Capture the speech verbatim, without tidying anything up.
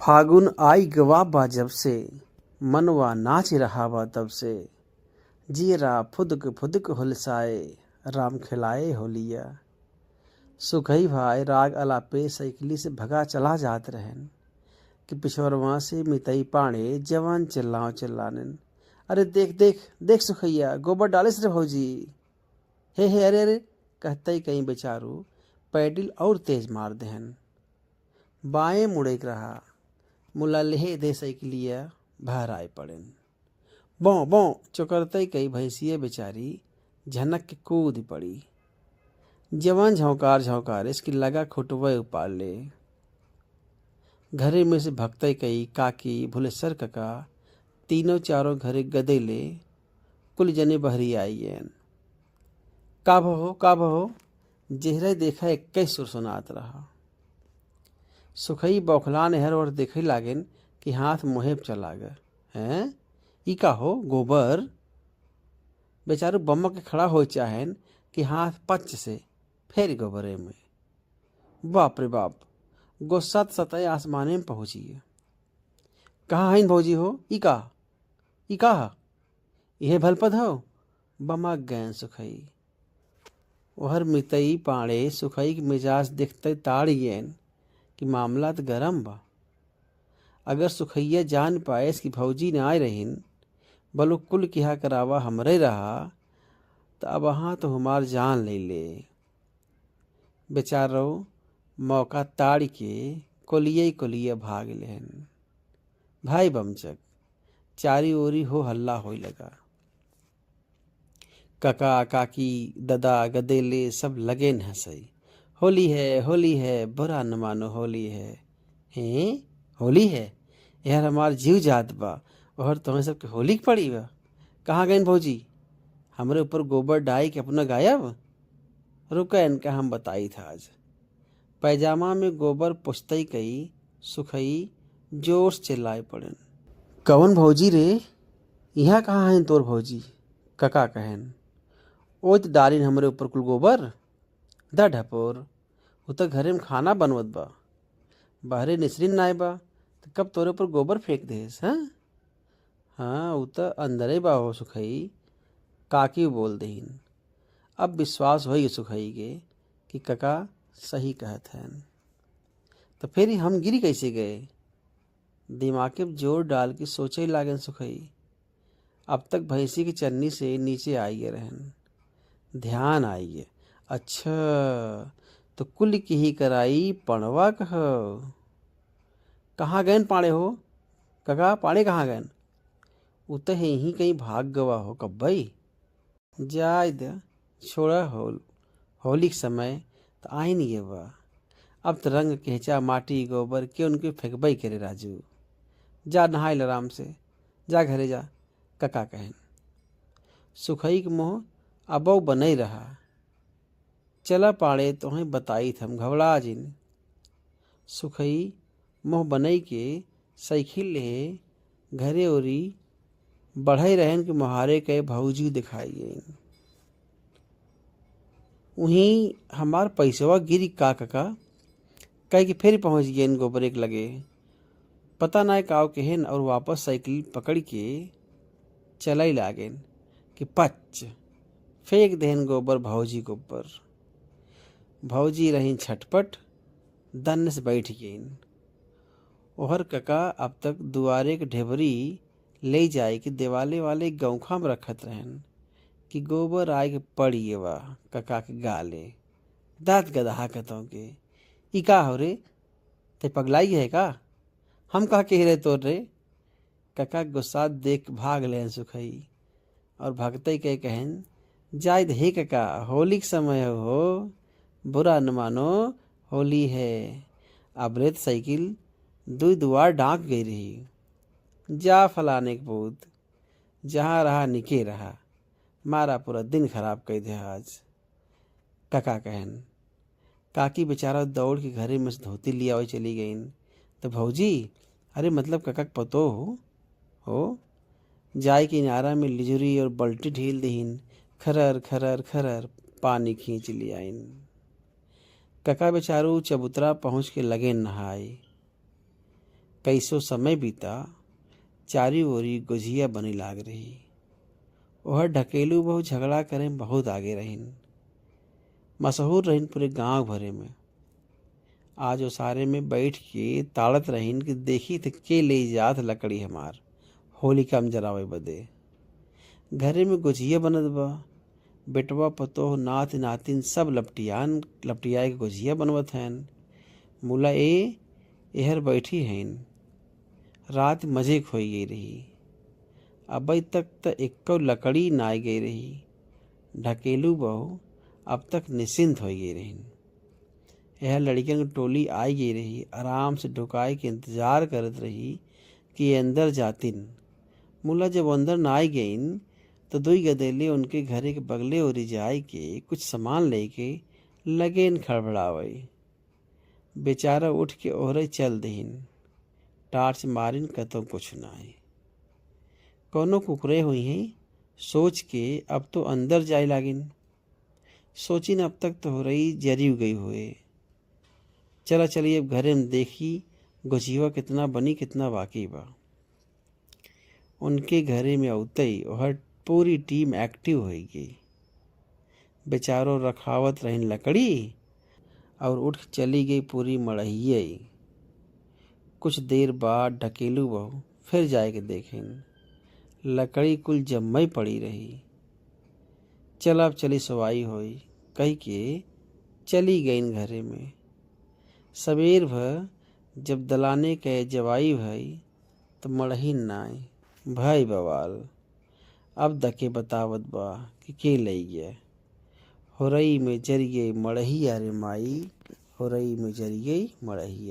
फागुन आई गवा बा जब से, मनवा नाच रहा बा तब से। जियरा फुदक फुदक हुलसाए, राम खिलाए होलिया। सुखई भाई राग अलापे साइकिली से भगा चला जात रहन कि पिछोरवा से मितई पाड़े जवान चिल्लाओ चिल्लानन, "अरे देख, देख, देख सुखैया, गोबर डालिस रे भौजी। हे, हे, अरे, अरे," कहतई कहीं बेचारू पैडिल और तेज मार देहन। बाएं मुड़े के रहा, मुला लेहे दे साइकिलिया, भहराए पड़ेन। बों, बों, चोकरतई कई भैंसिया बेचारी झनक के कूद पड़ी। जवान झौंकार झौंकार इसकी लगा खुटवे उपाड़ ले। घरे में से भगतई कई काकी, भुलेसर कका, तीनों चारों घरे गदेले, कुल जने बहरी आइएन। "का भो हो, का भो हो?" जेहरे देखा एक्के सुर सुनात रहा। सुखई बौखलान एहर ओहर देखे लागेन कि हाथ मुँहे पे चला गए। "हैं? ई का हो, गोबर?" बेचारू बमक के खड़ा होए चाहेन कि हाथ पच्च से फेर गोबरे में। बाप रे बाप, गोस्सा त सतह आसमाने में पहुँची है। "कहाँ हईन भौजी हो? ई का? ई का ह? इहे भलपद हो?" बमक गएन सुखई। ओहर मितई पाड़े सुखई के मिजाज देखते ताड़ गएन कि मामला त गरम बा। अगर सुखैया जान पाएस कि भौजी ना आए रहिन, बलु कुल किहा करावा हमरे रहा, त अब वहाँ तो हमार जान ले ले। बेचारो मौका ताड़ के कोलिये कोलिये भाग लेहन। भाई बमचक, चारी ओरी हो हल्ला होई लगा। कका, काकी, ददा, गदेले सब लगेन हंसई। "होली है, होली है, बुरा न मानो, होली है।" "हैं? होली है? यार, हमार जीव जात बा। ओहर तोहरे सबके होली के पड़ी बा। कहाँ गइन भौजी? हमरे ऊपर गोबर डाई के अपना गायब? रुका, इनका हम बताई था आज।" पैजामा में गोबर पोंछतई कई सुखई जोर से चिल्लाए पड़ेन, "कवन भौजी रे? यहाँ कहाँ हैं तोर भौजी?" कका कहेन, "ओइत डालिन हमरे ऊपर कुल गोबर। द ढपोर, उ त घरे में खाना बनवत बा, बहरे निसरिन नाय बा, त कब तोरे ऊपर गोबर फेंक देस, हाँ?" "हाँ, उ त अंदरे बा हो सुखई," काकी बोल देहिन। अब विश्वास होई सुखई के कि कका सही कहत हन। "त फिर हम गिरी कैसे गए?" दिमागे पे जोर डाल के सोचे लागेन सुखई। अब तक भैंसी के चन्नी से नीचे आइए रहन। ध्यान आइए, "अच्छा, त कुल किही कराई पड़वा कहो। कहाँ गएन पाड़े हो? कका, पाड़े कहाँ गएन?" "उ त यहीं कहीं भाग गवा हो कब्बई।" "जाय द, छोड़ा होल, होली के समय त आइन गए बा। अब त रंग केहचा माटी गोबर के उनके फेंकबई करे राजू। जा नहाइल आराम से, जा घरे जा," कका कहेन। सुखई के मुँह अबौ बनई रहा। "चला पाड़े, तोहई बताइत हम, घबड़ा जिन।" सुखई मुँह बनई के साइकिल लेहे घरे ओरी बढ़ई रहेन कि मोहारे के भौजी देखाई गईन। "उहीं हमार पैसवा गिरी का कका?" कह के फिर पहुँच गएन गोबरे के लगे। पता नाय काव कहेन और वापस साइकिल पकड़ के चलई लागेन कि पच, फेंक देहन गोबर भौजी के ऊपर। भौजी रहीन छटपट, दन्न से बैठ गईन। ओहर कका अब तक दुआरे के ढेबरी ले जाए के देवाले वाले गौखा में रखत रहन कि गोबर आए के पड़ गए बा कका के गाले। दांत गदहा कतों के, "ई का हो रे? ते पगलाई है का? हम कहा कही रहे तोर रे?" कका गुस्सा देख भाग लेन सुखई और भगतई के कहेन, "जाय द हे कका, होली के समय हो, हो, बुरा न मानो, होली है।" अबरे त साइकिल दुई दुआर डांक गई रही। "जा फलाने के पूत, जहाँ रहा निके रहा, मारा पूरा दिन खराब कई दे आज।" कका कहेन। काकी बेचारा दौड़ के घरे में से धोती लियावे चली गईन। तो भौजी, अरे मतलब कका के पतो हो, हो, जाए के इनारा में लिजुरी और बल्टी ढील दीन, खरर, खरर, खरर, पानी खींच लियाइन। कका बेचारू चबूतरा पहुँच के लगेन नहाए। कैसो समय बीता, चारी ओरी गोझिया बने लाग रही। ओहर ढकेलू बहू झगड़ा करे में बहुत आगे रहिन। मशहूर रहिन पूरे गांव भरे में। आज ओसारे में बैठ के ताड़त रहिन कि देखी त के ले जात लकड़ी हमार होलिका में जरावे बदे। घरे में गोझिया बनत बा। बेटवा, पतोह, नात, नातिन सब लपटियान, लपटियाए के गोझिया बनवत हन। मुला ए, एहर बैठी हइन। रात मजे क होई गई रही। अबई तक त एक्को लकड़ी नाय गई रही। ढकेलू बहू अब तक निश्चिंत होई गई रहिन। एहर लड़िकन के टोली आई गई रही, आराम से ढुकाए के इंतजार करत रही कि ये अंदर जातिन। मुला जब अंदर नाय गईन, त दुई गदेले उनके घरे के बगले ओरी जाए के कुछ सामान लेके लगेन खड़बड़ावे। बेचारा उठ के ओहरे चल देहिन। टार्च मारिन, कतौ कुछ नाय। कौनो कुकुरे हुई हैं, सोच के अब तो अंदर जाए लागिन। सोचिन, अब तक तो होरई जरी गई हुए। चला चली अब घरे में देखी, गोझिया कितना बनी, कितना बाकी बा। उनके घरे में अउतई ओहर पूरी टीम एक्टिव होई गई। बेचारो रखावत रहिन लकड़ी और उठ के चली गई पूरी मड़हियई। कुछ देर बाद ढकेलू बहू फिर जाए के देखेन, लकड़ी कुल जम्मई पड़ी रही। चल अब चली सोवाई होई, कही के चली गईन घरे में। सबेर भर जब दलाने के जवाई भई, त मड़हिन नाई, भई बवाल। अब दके बतावत बा कि के लई गया। होरई में जरि गई मड़हिया रे माई, होरई में जरि गई मड़हिया।